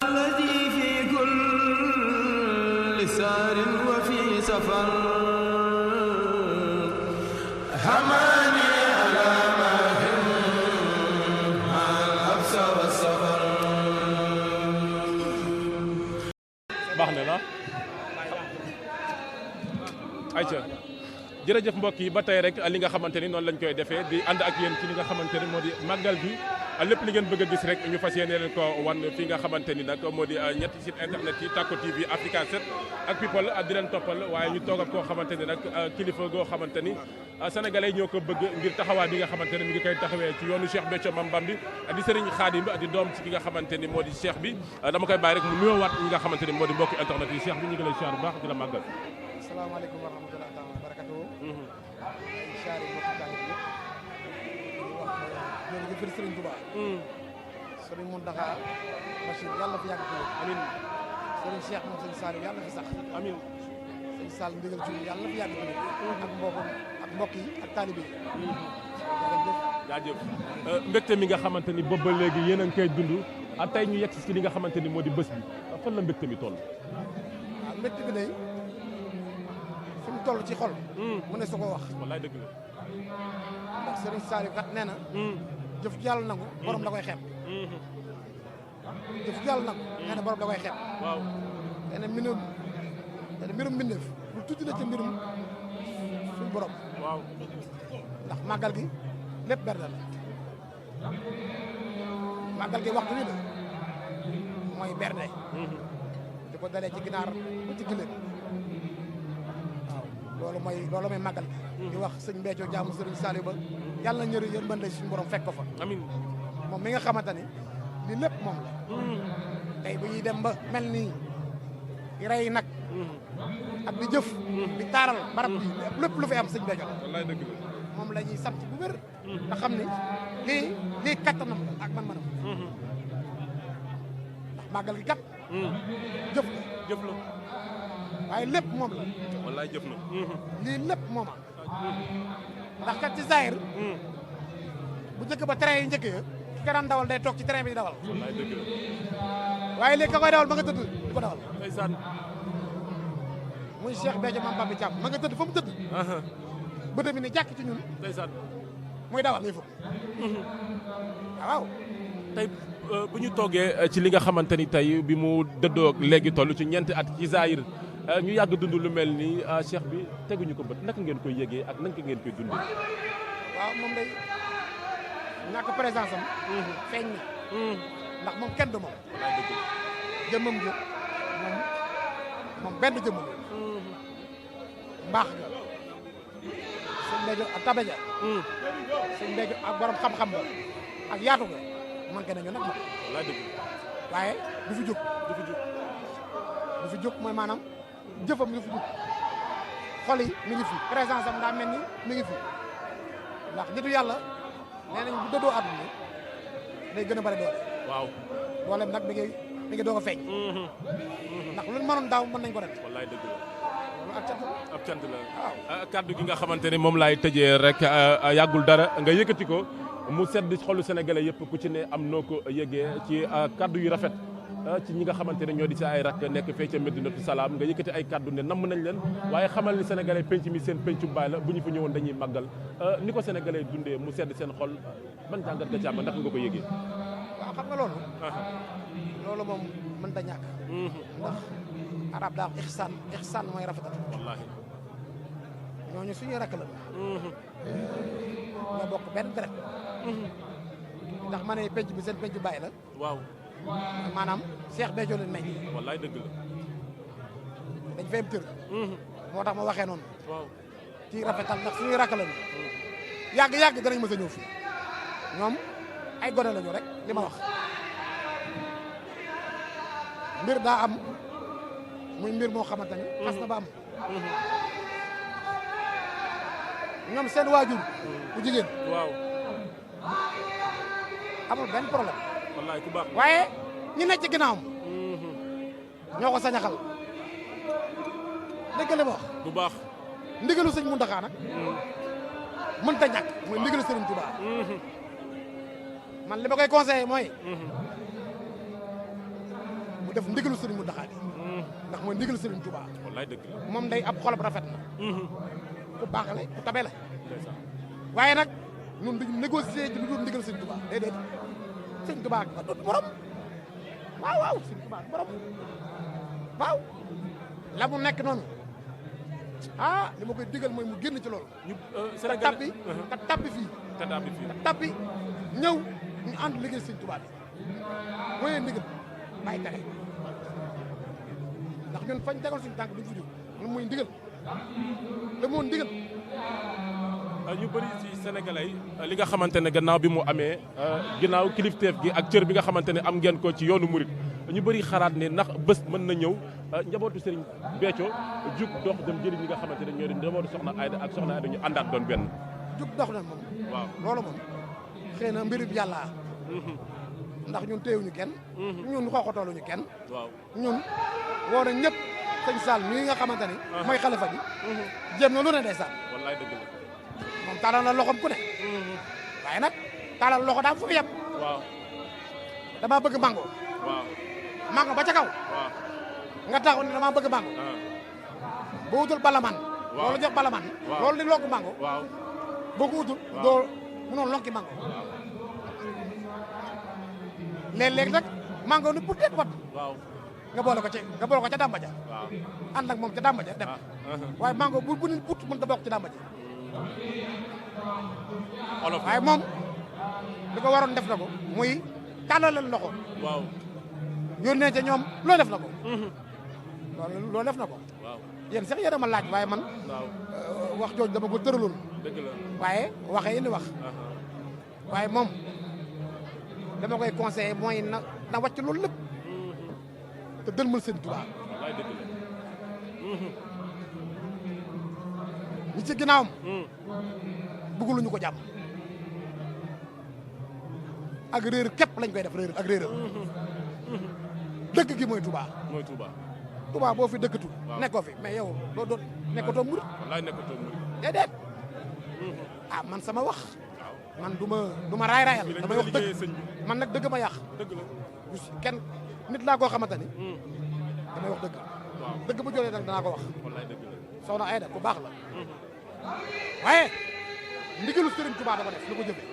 الذي في كل سار وفي سفر حماني على ماهر مع الحبس والسفر. baax na la ayca jërëjëf mbokk yi ba tey rek li nga xamante ni noonu lañ koy defee di ànd ak yéen ci li nga xamante ni moo di màggal gi lépp li ngeen bëgg a gis rek ñu fas yéene leen ko wan fi nga xamante ni nag moo di ñetti site internet yi Tacko TV Africa 7 ak People di leen toppal waaye ñu toog ak koo xamante ni nag kilifa goo xamante ni sénégalais yi ñoo ko bëgg ngir taxawaay bi nga xamante ni mi ngi koy taxawee ci yoonu Cheikh Béthio Mame Bambi di Serigne Khadim di doom ci ki nga xamante ni moo di Cheikh bi dama koy bàyyi rek mu nuyoowaat ñi nga xamante ni moo di mbokki internet yi Cheikh bi ñu ngi lay siyaar bu baax di la màggal. asalaamaaleykum wa rahmatulah taala wa barakatuh. siyaare mbokki tànk bi wax jërëjëf Serigne Touba. Serigne Mountakha Bachir yàlla fi yàgg ko amiin. Serigne Cheikh moom Serigne Saliou yàlla fi sax amiin. Serigne Sall ndigal ci yàlla fi yàgg ko ak mbokk yi ak taalibe yi. jaajëf mbégte mi nga xamante ni boobu ba léegi yéen a ngi koy dund tey ñu yegg ci li nga xamante ni moo di bés bi fan la mbégte mi toll. waaw mbégte bi day fi mu toll ci xol. mu ne su ko wax. wallaay dëgg la. ndax Serigne Saliou kat nee na. jëf ju yàlla nangu borom da koy xeeb. jëf ju yàlla nangu nee na borom da koy xeeb. waaw nee na mbirum mbindeef lu tuuti la ci mbirum suñu borom. waaw ndax màggal gi lépp berde la màggal gi waxtu wi la mooy berde. di ko dalee ci ginaar ba ci gëléem waaw loolu mooy màggal gi. di wax sëñ Béthio jaamu Serigne Saliou ba yàlla na ñëri yéen mën suñu borom fekk ko fa. amiin moom mi nga xamante ni li lépp moom la. tey bu ñuy dem ba mel nii di rey nag. ak di jëf. di taaral barab bi lépp lu fi am sëñ Béthio. wallaay dëgg la. moom la ñuy sant bu wér. nga xam ni lii kattanam la ak man-manam. ndax màggal gi kat. jëf la waaye lépp moom la. wallaay jëf na. lii lépp mooma ndax kat ci Zahir. bu njëkk ba train yi njëkk ya ki ka daan dawal day toog ci train bi di dawal. wallaay dëgg la. waaye léegi ka koy dawal ma nga tëdd di ko dawal. ndeysaan. muy Cheikh Béthio Mame Bambi Thiam ma nga tëdd fa mu tëdd. bëtë bi ne jàkk ci ñun. ndeysaan. muy dawal lii foofu. waaw. tey bu ñu toogee ci li nga xamante ni tey bi mu dëddoo léegi toll ci ñeenti at ci Zahir ñu yàgg dund lu mel nii Cheikh bi teguñu ko bët naka ngeen koy yëgee ak naka ngeen koy dundee. waaw moom day ñàkk présence am. feeñ na. ndax moom kenn du moom. wallaay dëgg la. jëmmam ji moom benn jëmmam. mbaax ga. sëñ Béthio ak tabe ja. sëñ Béthio ak borom xam-xam ba ak yaatu ga manqué nañu nag moom. wallaay dëgg la. waaye du fi jóg. du fi jóg mooy maanaam jëfam du fi jóg xol yi mi ngi fi présence am daa mel ni mi ngi fi ndax nitu yàlla nee nañ bu dëddoo àdduna day gën a bëri doole. waaw dooleem nag mi ngi doog a feeñ. ndax lu mënoon daaw mën nañ ko ren. wallaay dëgg la. loolu ak cant la. ab cant la. waaw kaddu gi nga xamante ni moom laay tëjee rek yàggul dara nga yëkkati ko mu sedd xolu sénégalais yëpp ku ci ne am noo ko yëgee ci kaddu yu rafet ci ñi nga xamante ne ñoo di si ay rak nekk fee ca Medinatu Salaam nga yëkkati ay kaddu ne namm nañ leen waaye xamal ni sénégalais penc mi seen pencu baay la bu ñu fa ñëwoon dañuy màggal ni ko sénégalais dundee mu sedd seen xol ban jàngat nga ci am ndax nga ko yëgee. waaw xam nga loolu. loolu moom mënta ñàkk. ndax arab daa ixsaan mooy rafetal. wallaahi. ñooñu suñuy rakk la. ñoo bokk benn deret. ndax ma ne penc bi seen penc baay la. waaw. maanaam Cheikh Béthio leen meññ. wallaay dëgg la. dañ fay am tër. moo tax ma waxee noonu. waaw. ci rafetal ndax suñuy rakk lañu. yàgg danañ mës a ñëw fii. ñoom ay gone lañu rek li ma wax. mbir daa am muy mbir moo xamante ni. xas na ba am. ñoom seen waajur. bu jigéen. waaw. amul benn problème. wallaay ku baax. waaye ñi nekk ci ginnaawam. ñoo ko sañaxal. dégg li ma wax. bu baax. ndigalu sëñ Mountakha nag. mënta ñàkk mooy ndigalu Serigne Touba. man li ma koy conseillé mooy. def ndigalu Serigne Mountakha bi ndax mooy ndigalu Serigne Touba wallaay dëgg la moom day ab xolam rafet na ku baax la ku tabe la waaye nag ñun duñu négocier ci lu dul ndigal Serigne Touba déedéet Serigne Touba nga doon borom waaw Serigne Touba borom waaw la mu nekk noonu li ma koy digal mooy mu génn ci loolu ñu te tabbi fii te tabbi ñëw ñu ànd liggéey Serigne Touba bi mooy ndigal bàyyi tere ndax ñun fañ tegal suñu tànk duñ fi jóg lu mooy ndigal la moo ndigal ñu bëri ci sénégalais li nga xamante ne gannaaw bi mu amee ginnaaw kilifteef gi ak cër bi nga xamante ne am ngeen ko ci yoonu murit ñu bëri xalaat ne ndax bés mën na ñëw njabootu Serigne Béthio jug dox dem jëli ñi nga xamante ne ñoo di njabootu Soxna Aida ak Soxna Aida ñu àndaat doon benn. jug dox na moom. waaw loolu moom xëy na mbirub yàlla ndax ñun téewuñu kenn. ñun xooxatooluñu kenn. waaw ñun woo na ñëpp sëñ Sall mii nga xamante ni. mooy xalifa bi. jéem na lu ne day Sall. wallaay dëgg la. moom taalal na loxoom ku ne. waaye nag taalal loxo daal fu mu yem. waaw damaa bëgg mango. waaw mango ba ca kaw. waaw nga taxaw ne damaa bëgg mango. boo wutul balaman. waaw loolu jox balaman. waaw loolu di lonk mango. waaw boo ko wutul. doo mënoo lonki mango. léeg-léeg nag mango ni pour déet wat. waaw nga boole ko ca dàmba ja. waaw ànd ak moom ca dàmba ja dem. waaye mango bu nit put mën ta bokk ci dàmba ja. olof waaye moom li ko waroon def na ko muy tàllalal loxo. waaw yónnee ca ñoom loo def na ko. loolu def na ko. waaw yéen sax yéen a ma laaj waaye man. waaw wax jooju dama ko tëraloon. dëgg la waaye waxee indi wax. waaye moom dama koy conseillé mooy na wàcc loolu lépp. te dëlmal seen Tuubaa. wallaay dëgg la. ñi ci ginnaawam. bëgguluñu ko jàmm. ak réer képp lañ koy def réer ak réeram. dëkk gi mooy Touba. mooy Touba. Touba boo fi dëkkatul. waaw nekkoo fi mais yow doo nekkatoo murit. wallaay nekkatoo murit. déedéet. man sama wax. man du ma raay raayal. damay wax dëgg man nag dëgg ma yàq. dëgg la. kenn nit laa koo xamante ni. damay wax dëgg. waaw dëgg bu jotee nag danaa ko wax. wallaay dëgg la. Soxna Aida ku baax la. waaye ndigalu Serigne Touba dafa def lu ko jëfee.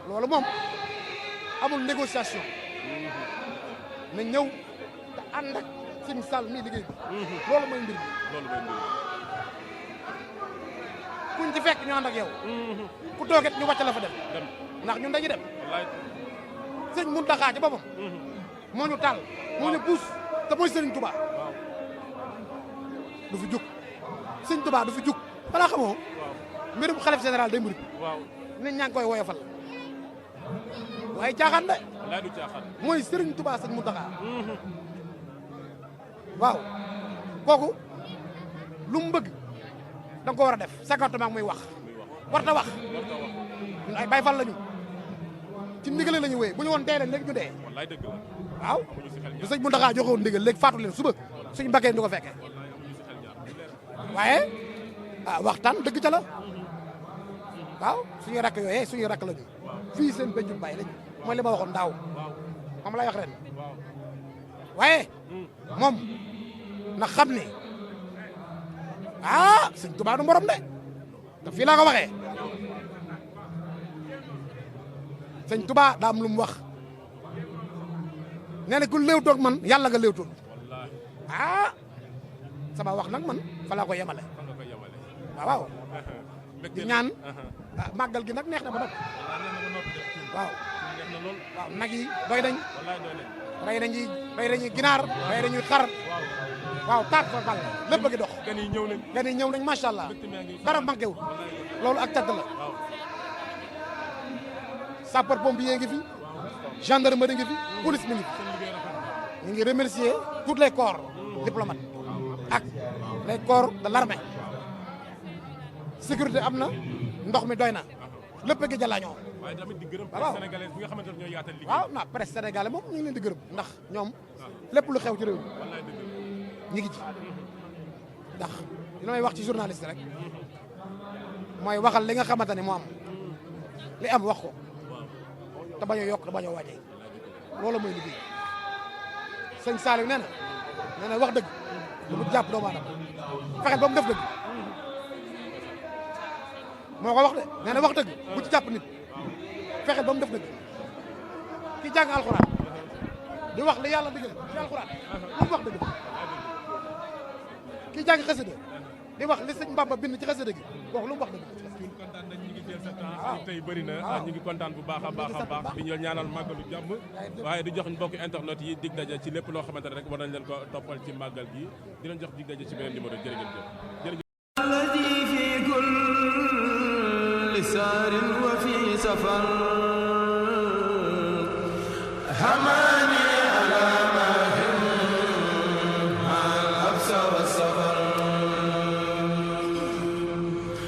loolu moom amul négociation. na ñëw te ànd ak Serigne Sall mii liggéey bi. loolu mooy mbir bi. loolu mooy mbir kuñ ci fekk ñu ànd ak yow. ku tooget ñu wàcc la fa dem. dem ndax ñun dañuy dem. wallaay. sëñ Mountakha ci boppam. moo ñu taal moo ñu puus te mooy Serigne Touba. waaw du fi jug Serigne Touba du fi jug balaa xamoo. waaw mbirum xalif général day murit. waaw nit ñaa ngi koy woyofal. waaye caaxaan de. wallaay du caaxaan. mooy Serigne Touba sëñ Mountakha. waaw kooku lu mu bëgg da nga ko war a def sakatuma muy wax. warta wax ñun ay Baay Faal lañu ci ndigale la ñu wéy bu ñu woon dee leen léegi ñu dee. wallaay dëgg la. waaw amuñu si xel bu ñaar. sëñ Mountakha joxe woon ndigal léegi faatu leen suba suñu mbakkee du ko fekkee. wallaay amuñu si xel ñaar. waaye waxtaan dëgg ca la waaw suñuy rakk yooyee suñuy rakk lañu fii seen béjju bàyyi lañu mooy li ma waxoon daaw waaw moom lay wax ren waaw. waaye moom na xam ni sëñ Tuubaa du morom de te fii laa ko waxee sëñ Tuubaa daa am lu mu wax nee na ku léewtoog man yàlla nga léewtoog wallaay. sama wax nag man fa laa ko yemale fan nga koy yemale. waaw di ñaan wallaay màggal gi nag neex na ba noppi waaw neex na lool. waaw nag yi doy nañ wallaay doy nañ. rey nañuy ginaar rey nañuy xar waaw. waaw taat fa bal lépp a ngi dox gan yi ñëw nañ. gan yi ñëw nañ macha allah mbégte maa ngi. dara manqué wul wallaay. loolu ak cant la waaw. sapeur pompier ngi fi gendarmerie ngi fi police mi ngi fi seen liggéey rafet na. ñu ngi remercier tous les corps diplomates ak les corps de l'armée sécurité am na ndox mi doy na lépp a ngi jalaañoo waaye tamit di gërëm waaw. sénégalais bi nga xamante ne ñooy yaatal liggéey. waaw na presse sénégalais moom ñu ngi leen di gërëm ndax ñoom lépp lu xew ci réew mi wallaay dëgg la. ñu ngi ci ndax li may wax ci journaliste rek mooy waxal li nga xamante ne moo am li am wax ko te bañ a yokk te bañ a wàññi loolu mooy liggéey sëñ Saliou nee na wax dëgg lu mu jàpp doomu aadama fexe ba mu def dëgg moo ko wax de nee na wax dëgg bu ci jàpp nit fexe ba mu def dëgg ki jàng alxuraan di wax li yàlla digal ci alxuraan lu mu wax dëgg ki jàng xasida di wax li sëñ Bamba bind ci xasida gi wax lu mu wax dëgg ñun kontaan nañ ñu ngi jël sa temps tey bëri na ñu ngi kontaan bu baax a baax di ñu ñaanal màggalu jàmm waaye di jox mbokki internet yi dig daje ci lépp loo xamante ne rek war nañ leen ko toppal ci màggal gi di leen jox dig daje ci beneen numéro jërë ngeen jëf الذي في كل سار وفي سفر